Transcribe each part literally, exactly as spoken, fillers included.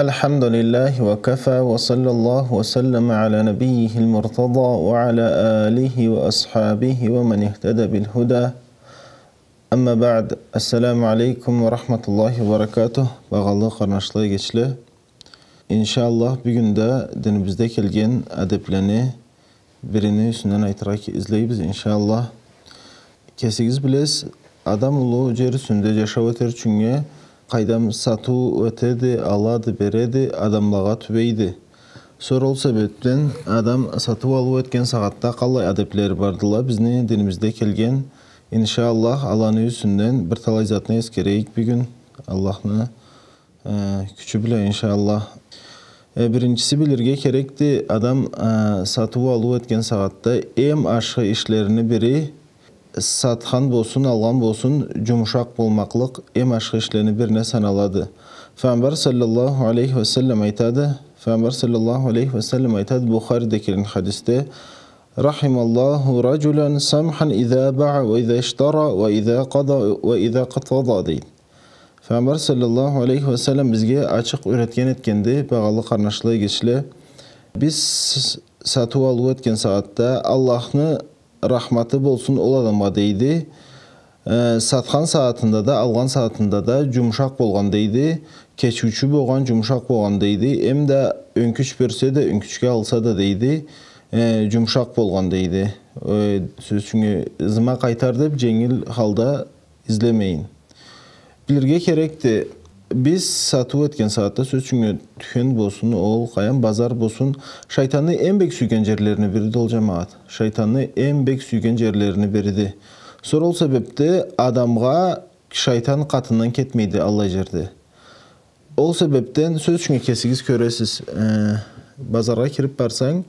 الحمد لله وكفى، وصلى الله وسلم على نبيه المرتضى، وعلى آله وأصحابه ومن اهتدى بالهدى. أما بعد، السلام عليكم ورحمة الله وبركاته. Багъалы къарнашла, эгечле. Иншаллах, бюгюн да динибизде келген адеплени бирини юсюнден айтыргъа ки-, излейбиз, иншаллах. Кесигиз билесиз, адам улу джер юсюнде джашау этер ючюннге къайдам сатыу этеди, алады, береди, адамлагъа тюбейди. Сора ол себепден адам сатыу-алыу этген сагъатда къаллай адеплери бардыла, бизни динибизде келген, иншаллах, аланы юсюнден бир талай затны эсгерейик бюгюн. Аллахны э, кючю бла, иншаллах. Э, биринчиси, билирге керекди, адам, э, сатыу-алыу этген сагъатда эм ашхы ишлерини бири, сатхан болсун, алгъан болсун, джумушакъ болмакълыкъ эм ашхы ишлерини бирине саналады. Файгъамбар саллаллаху алейхи ва саллам айтады, Файгъамбар саллаллаху алейхи ва саллам айтады, Бухариде келген хадисде: رحم الله رجلا سمحا إذا باع وإذا اشترى وإذا قضى وإذا اقتضى, дейди. Файгъамбар саллаллаху алейхи ва саллам бизге ачыкъ юретген этгенди, багъалы къарнашла, эгечле. Биз сатыу-алыу этген сагъатда, Аллахны рахматы болсун ол адамгъа, дейди. Э, сатхан сагъатында да, алгъан сагъатында да джумушакъ болгъан, дейди. Кечиучю болгъан, джумушакъ болгъан, дейди. Эм да ёнкюч берсе да, ёнкючге алса да, дейди. Э, джумушакъ болгъан, дейди. Э, сёз ючюн, зыма къайтар деб, дженгил халда излемейин. Билирге керекди, биз сатыу этген сагъатда, сёз ючюн, тюкен болсун, ол къайдам, базар болсун, шайтанны эм бек сюйген джерлерини бириди ол, джамагъат. Шайтанны эм бек сюйген джерлерини бириди. Сора ол себепде адамгъа шайтан къатындан кетмейди аллай джерде. Ол себепден, сёз ючюн, кесигиз кёресиз, э, базаргъа кириб барсанг,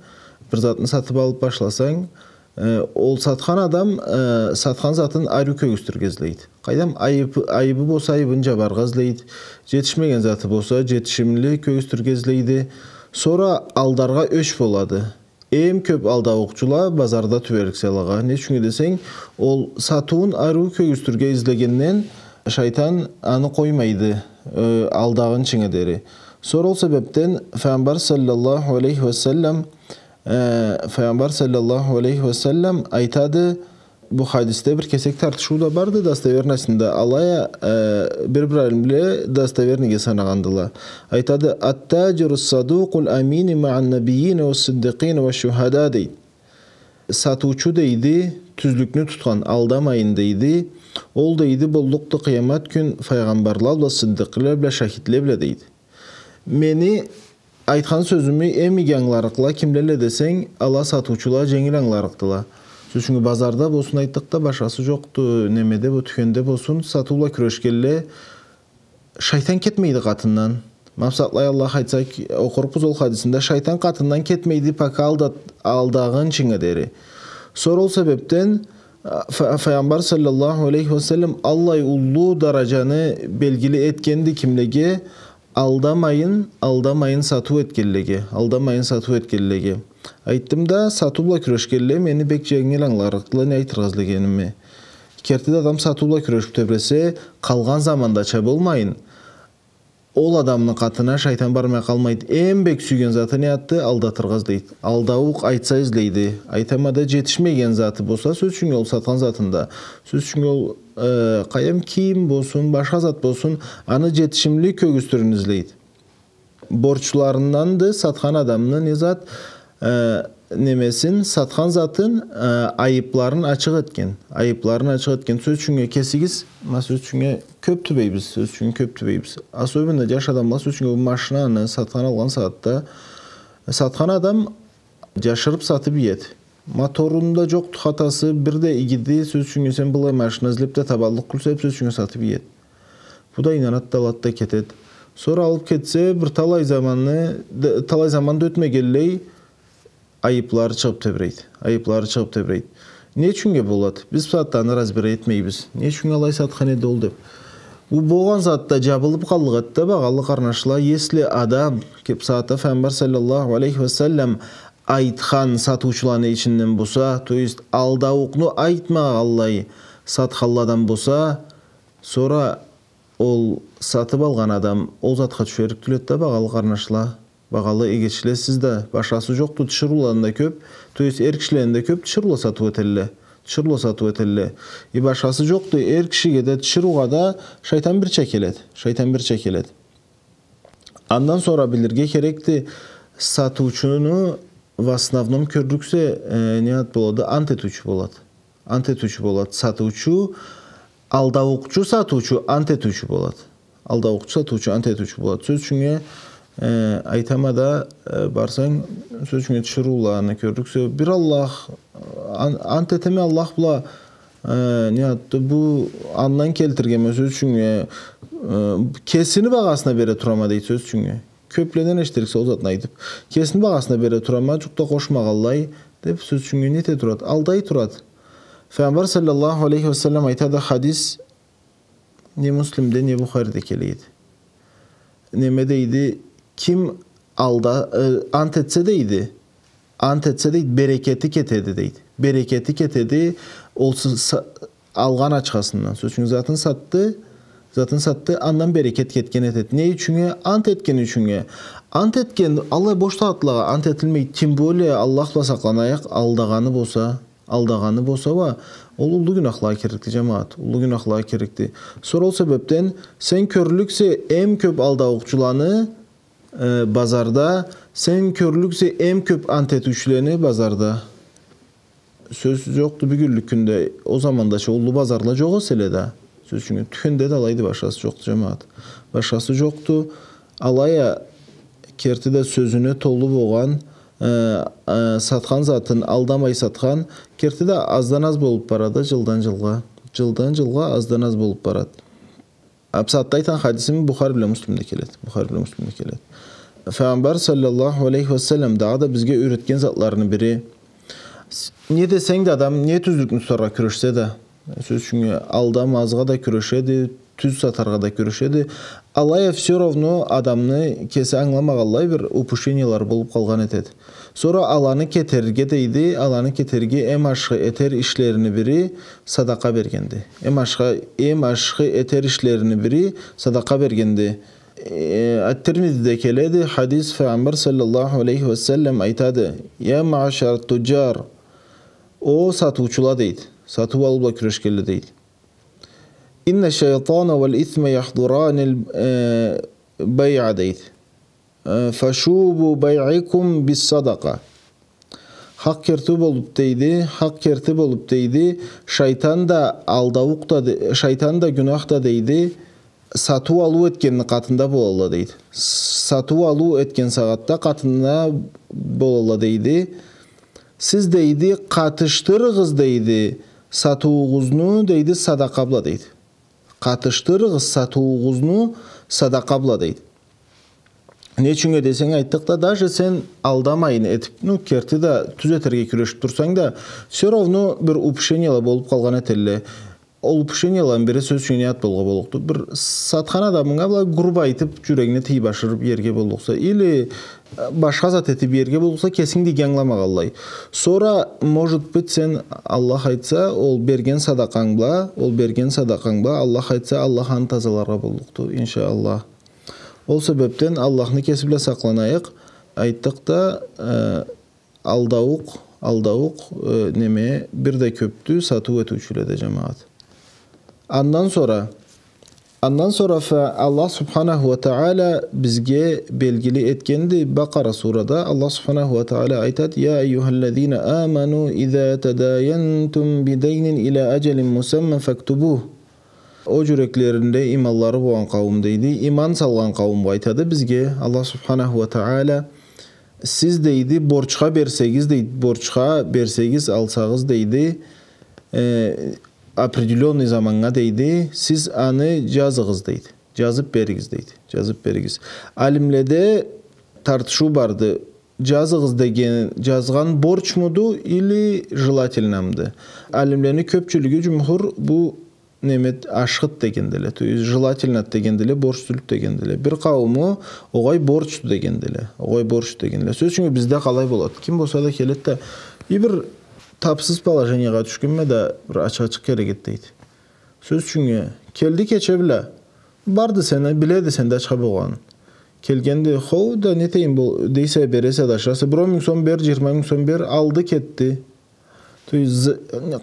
бир затны сатыб алыб башласанг, э, ол сатхан адам, э, сатхан затын ариу кёргюзтюрге излейди. Къайдам, айыб-, айыбы болса, айыбын джабаргъа излейди. Джетишмеген заты болса, джетишимли кёргюзтюрге излейди. Сора алдаргъа ёч болады. Эм кёб алдаукъчула базарда тюберик сыялагъа. Не ючюн десенг, ол сатыуун ариу кёргюзтюрге излегенден шайтан аны къоймайды, э, алдагъынчынга дери. Сора ол себепден Файгъамбар саллаллаху алейхи ва саллам, э, Файгъамбар саллаллаху алейхи ва саллам айтады, Бу хадисде бир кесек тартышыу да барды, достоверностьну да алай а, э, бир-бир алимле достоверныйге санагъандыла. Айтады: التاجر الصدوق الأمين مع النبيين والصديقين والشهداء, дейди. Сатыучу, дейди, тюзлюкню тутхан, алдамайын, дейди. Ол, дейди, боллукъду къыямат кюн файгъамбарла бла, сыддыкъла бла, шахидле бла, дейди. Мени айтхан сёзюмю эм иги ангыларыкъла кимлеле десенг, ала сатыучула дженгил ангыларыкъдыла. Сёз ючюн, базарда болсун айтдыкъ да, башхасы джокъду, немеде, бу тюкенде болсун, сатыу бла кюрешгенле, шайтан кетмейди къатындан. Макъсатлай, Аллах айтса, ки-, окъурукъбуз ол хадисинде, шайтан къатындан кетмейди, пока алда-, алдагъынчынга дери. Сора ол себепден, а, фа-, Файгъамбар саллаллаху алейхи ва саллам аллай уллу даражаны белгили этгенди кимлеге, Алдамайын, алдамайын сатыу этгенлеге, алдамайын сатыу этгенлеге. Айтдым да, сатыу бла кюрешгенле мени бек дженгил ангыларыкъдыла не айтыргъа излегеними. Керти да, адам сатыу бла кюрешиб тебресе, къалгъан замандача болмайын. Ол адамны къатына шайтан бармай къалмайды. Эм бек сюйген заты не затды? Алдатыргъа излейди. Алдаукъ айтса излейди. Айтама да, джетишмеген заты болса, сёз ючюн, ол сатхан затында. Сёз ючюн, ол Э, къайдам, кийим болсун, башха зат болсун, аны джетишимли кёргюзтюрюн излейди. Борчларынданды сатхан адамны не зат, э, немесин, сатхан затын, э, айыбларын ачыкъ этген. Айыбларын ачыкъ этген. Сёз ючюн, кесигиз, ма, сёз ючюн, кёб тюбейбиз, сёз ючюн, кёб тюбейбиз. Особенно джаш адамла, сёз ючюн, бу машинаны сатхан алгъан сагъатда, сатхан адам джашырыб сатыб иеди. Моторунда джокъду хатасы, бир да игиди, сёз ючюн, сен былай машина излеб да табаллыкъ тюлсе, сёз ючюн, сатыб иеди. Бу да ийнанад да, алад да кетед. Сора алыб кетсе, бир талай заманны, д-, талай заман да ётмегенлей, айыблары чыгъыб тебрейди. Айыблары чыгъыб тебрейди. Не ючюннге болад? Биз бусагъатда аны разбира этмейбиз. Не ючюн алай сатхан эди ол деб. Бу болгъан затда джабылыб къаллыкъ эди да, багъалы къарнашла, если адам, кёб сагъатда Файгъамбар саллаллаху алейхи ва саллам айтхан сатыучуланы ичинден болса, то есть алдаукъну айтмагъанлай сатханладан болса, сора Ол сатып алгъан адам ол затха тюшерик тюлдю да, багъалы къарнашла, багъалы эгечле, сиз да, башхасы жокъду, тиширыуладан да кёп, то есть эр кишиледен да кёп тиширыула сатыу этелле. Тиширыула сатыу этелле. Э, башхасы жокъду, эр кишиге да, тиширыугъа да шайтан бирча келеди. Шайтан бирча келеди. Андан сора билирге керекди, сатыучуну в основном кёрлюксе, э, не зат болады, ант этиучю болады. Ант этиучю болады. Сатыучу, алдаукъчу сатыучу ант этиучю болады. Алдаукъчу сатыучу ант этиучю болады. Сёз ючюннге, э, айтама да, э, барсанг, сёз ючюннге, тиширыуланы кёрлюксе, бир Аллах, ан-, ант этеме Аллах бла, э, не затды, бу андан келтиргенме, сёз ючюннге, э, кесини багъасына бере турама, дейди, сёз ючюннге. Кёпледен эшитириксе ол затны айтып. Кесини багъасына бере турама, жукъ да къошмагъанлай, деп, сёз ючюннге, не эте турады? Алдай турады. Файгъамбар саллаллаху алейхи ва саллам айтады, хадис, не Муслимде, не Бухариде келеди. Неме дейди, ким алда, э, ант этсе дейди, ант этсе дейди, берекети кетеди дейди. Берекети кетеди, ол с-, с-, алгъан ачхасындан. Сёз ючюн, затын сатды, затын сатды, андан берекет кетген этеди. Не ючюннге? Ант этген ючюннге. Ант этген, аллай бош затлагъа ант этилмейди. Тем более, Аллах бла сакъланайыкъ, алдагъаны болса, алдагъаны болса уа, ол уллу гюнахлагъа кирликди, жамагъат. Уллу гюнахлагъа кирликди. Сора ол себепден сен кёрлюксе эм кёп алдаукъчуланы, э, базарда, сен кёрлюксе эм кёп ант этиучюлени базарда. Сёз жокъду, бюгюнлюк кюнде, ол замандача уллу базарла жокъ эселе да. Сёз ючюн, тюхенде да алайды, башхасы жокъду, жамагъат. Башхасы жокъду. Алай а керти да сёзюне толу болгъан, э, э, сатхан затын алдамай сатхан, керти да аздан аз болуп барады, жылдан жылгъа. Жылдан жылгъа аздан аз болуп барады. А бусагъатда айтхан хадисим Бухари бла Муслимде келеди. Бухари бла Муслимде келеди. Файгъамбар саллаллаху алейхи ва саллам дагъыда бизге юйретген затларыны бири, с-, не десенг да адам, не тюзлюкню тутаргъа кюрешсе да, сёз ючюн, алдамазгъа да кюрешеди, тюз сатаргъа да кюрешеди. Алай а всё равно адамны кеси ангыламагъанлай бир упущениелары болуп къалгъан этеди. Сора аланы кетерирге дейди, аланы кетерирге эм ашхы этер ишлерини бири садакъа бергенди. Эм ашхы, эм ашхы этер ишлерини бири садакъа бергенди. Э, Ат-Тирмизиде келеди, хадис, Файгъамбар саллаллаху алейхи ва саллам айтады: «Я маъшар туджар, о сатыучула», — дейди. Сатыу алыу бла кюрешгенле, дейди. «Инна шайтана вал исма яхдурани, э, байъа», — дейди. Э, «Фашубу байъикум бис садакъа». Хакъ керти болуп дейди, хакъ керти болуп дейди, шайтан да алдаукъ да де-, шайтан да гюнах да дейди, сатыу алыу этгенни къатында болалла дейди. Сатыу алыу этген сагъатда къатында болалла дейди. Сиз дейди, къатышдырыгъыз дейди, сатыуугъузну дейди, садакъа бла дейди. Къатышдырыгъыз сатыуугъузну садакъа бла, дейди. Не ючюннге десенг, айтдыкъ да, даже сен алдамайын этип, ну, керти да тюз этерге кюрешип турсанг да, всё равно бир упущениела болуп къалгъан этелле. Ол упущениеланы бири, сёз ючюн, не зат болгъа боллукъду? Бир сатхан адамынга былай грубо айтып, жюрегине тийип ашырып иерге боллукъса, или башха зат этип иерге боллукъса, кесинг да иги ангыламагъанлай. Сора, может быть, сен, Аллах айтса, ол берген садакъанг бла, ол берген садакъанг бла, Аллах айтса, Аллах аны тазаларгъа боллукъду, иншаАллах. Ол себепден Аллахны кеси бла сакъланайыкъ, айтдыкъ да, э, алдаукъ, алдаукъ, э, неме, бир да кёпдю сатыу этиучюледе, жамагъат. Андан сора, андан сора фа Аллах субханаху ва тагъала бизге белгили этгенди, Бакъара сурада Аллах субханаху ва тагъала айтады: «Я айюхаллазина аману, иза тадаянтум бидайнин ила аджалин мусамма фактубух». О жюреклеринде иманлары болгъан къауум, дейди, иман салгъан къауумгъа айтады бизге Аллах субханаху ва тагъала: «Сиз, — дейди, — борчха берсегиз, — дейди, — борчха берсегиз, алсагъыз, — дейди, — э, определённый заманнга, — дейди, — сиз аны жазыгъыз, — дейди. — Жазып беригиз, — дейди. — Жазып беригиз». Алимледе тартышыу барды. Жазыгъыз деген, жазгъан борчмуду или желательномуду? Алимлени кёпчюлюгю, жумхур, бу неме, ашхыды дегендиле, то есть желательноду дегендиле, борчсузду дегендиле. Бир къаууму огъай, борчду дегендиле, огъай, борчду дегендиле. Сёз ючюн, бизде къалай болады? Ким болса да келеди да, и бир тапсыз положениеге тюшгенме да, бир ачха-ачхы керек эди, дейди. Сёз ючюн, келди кече бла, Барды сени, биледи сенде ачха болгъанын. Келгенде, хоу да, нетейим, бу, дейсе, бересе да ашыраса. Бир он минг сом бер, жыйырма минг сом бер, алды, кетди. То есть, з-,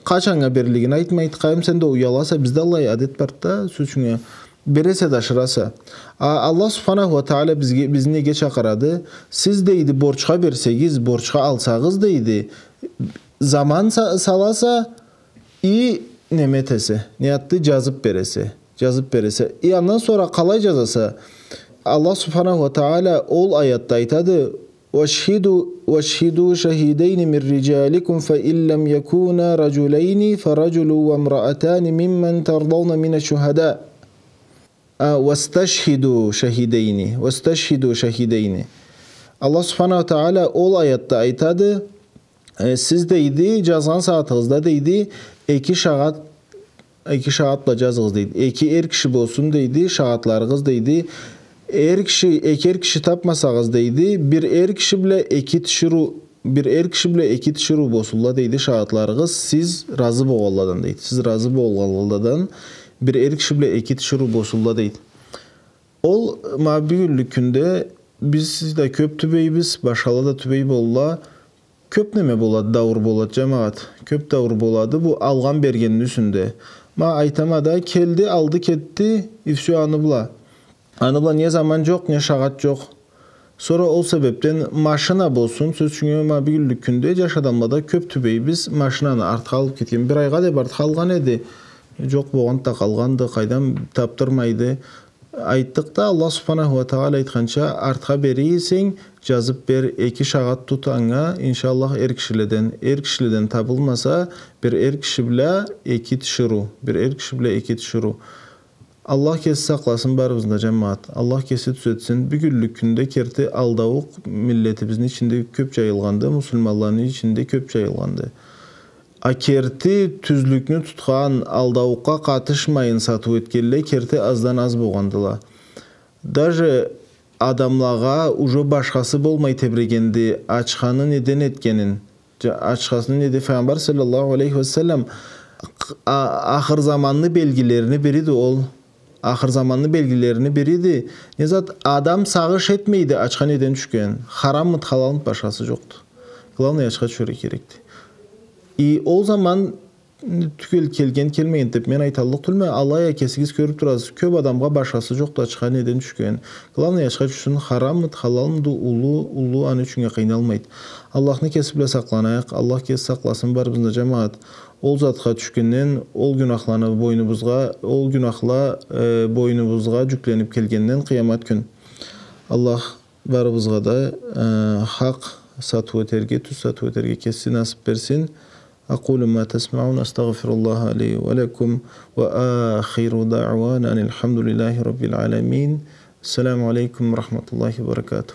къачаннга берлигин айтмайды, къайым, сен да уяласа, бизде аллай адет барды да, сёз ючюн, бересе да ашыраса. А Аллах субханаху ва тагъала бизге, бизни неге чакъырады? Сиз, дейди, борчха берсегиз, борчха алсагъыз, дейди, заман са-, саласа, и неме этесе, не затды, жазып бересе, жазып бересе. И андан сора къалай жазаса? Аллах субханаху ва тагъала ол аятда айтады: «واشهدوا، واشهدوا شهيدين من رجالكم فإن لم يكونا رجلين فرجل وامرأتان ممن ترضون من الشهداء». А, «واستشهدوا شهيدين، واستشهدوا شهيدين». Аллах субханаху ва тагъала ол аятда айтады, э, сиз, дейди, жазгъан сагъатыгъызда, дейди, эки шагъат, эки шагъат бла жазыгъыз, дейди. Эки эр киши болсун, дейди, шагъатларыгъыз, дейди. Эр киши, эки эр киши тапмасагъыз, дейди, бир эр киши бла эки тиширыу, бир эр киши бла эки тиширыу болсунла, дейди, шагъатларыгъыз, сиз разы болгъанладан, дейди. Сиз разы болгъанладан бир эр киши бла эки тиширыу болсунла, дейди. Ол, ма, бюгюнлюк кюнде биз да кёп тюбейбиз, башхала да тюбей болла. Кёп неме болады, дауур болады, жамагъат. Кёп дауур болады бу алгъан-бергенни юсюнде. Ма, айтама да, келди, алды, кетди, и всё, аны бла. Аны бла не заман жокъ, не шагъат жокъ. Сора ол себепден машина болсун, сёз ючюн, ма, бюгюнлюк кюнде жаш адамлада кёп тюбейбиз, машинаны артха алып кетген. Бир айгъа деп артха алгъан эди. Жокъ болгъанды да къалгъанды, къайдам, таптырмайды. Айтдыкъ да, Аллах субханаху ва тагъала айтханча, артха бере эсенг, жазып бер, эки шагъат тут анга, иншаллах, эр кишиледен. Эр кишиледен табылмаса, бир эр киши бла эки тиширыу, бир эр киши бла эки тиширыу. Аллах кеси сакъласын барыбызны да, жамагъат. Аллах кеси тюзетсин. Бюгюнлюк кюнде керти алдаукъ миллетибизни ичинде кёп жайылгъанды, муслиманланы ичинде кёп жайылгъанды. А керти тюзлюкню тутхан, алдаукъгъа къатышмайын сатыу этгенле керти аздан аз болгъандыла. Даже адамлагъа уже башхасы болмай тебрегенди, ачханы неден этгенин, жа-, ачхасыны неди, Файгъамбар саллаллаху алейхи ва саллам, а-, ахыр заманны белгилерини бириди ол. Ахыр заманны белгилерини бириди. Не зат, адам сагъыш этмейди ачха неден тюшген. Хараммыды, халалмыды, башхасы жокъду. Главное, ачха тюшерге керекди. И ол заман тюгюл келген, келмеген деп мен айталлыкъ тюлме, алай а кесигиз кёрюп турасыз. Кёп адамгъа башхасы жокъду ачха неден тюшген. Главное, ачха тюшсюн, хараммыды, халалмыды, уллу, уллу, аны ючюннге къыйналмайды. Аллахны кеси бла сакъланайыкъ, Аллах кеси сакъласын барыбызны да, жамагъат. Ол затха тюшгенден, ол гюнахланы бойнубузгъа, ол гюнахла, э, бойнубузгъа жюкленип келгенден къыямат кюн. Аллах барыбызгъа да, э, хакъ сатыу этерге, тюз сатыу этерге кеси насып берсин. أقول ما تسمعون، أستغفر الله لي ولكم، وآخر دعوانا أن الحمد لله رب العالمين. السلام عليكم ورحمة الله وبركاته.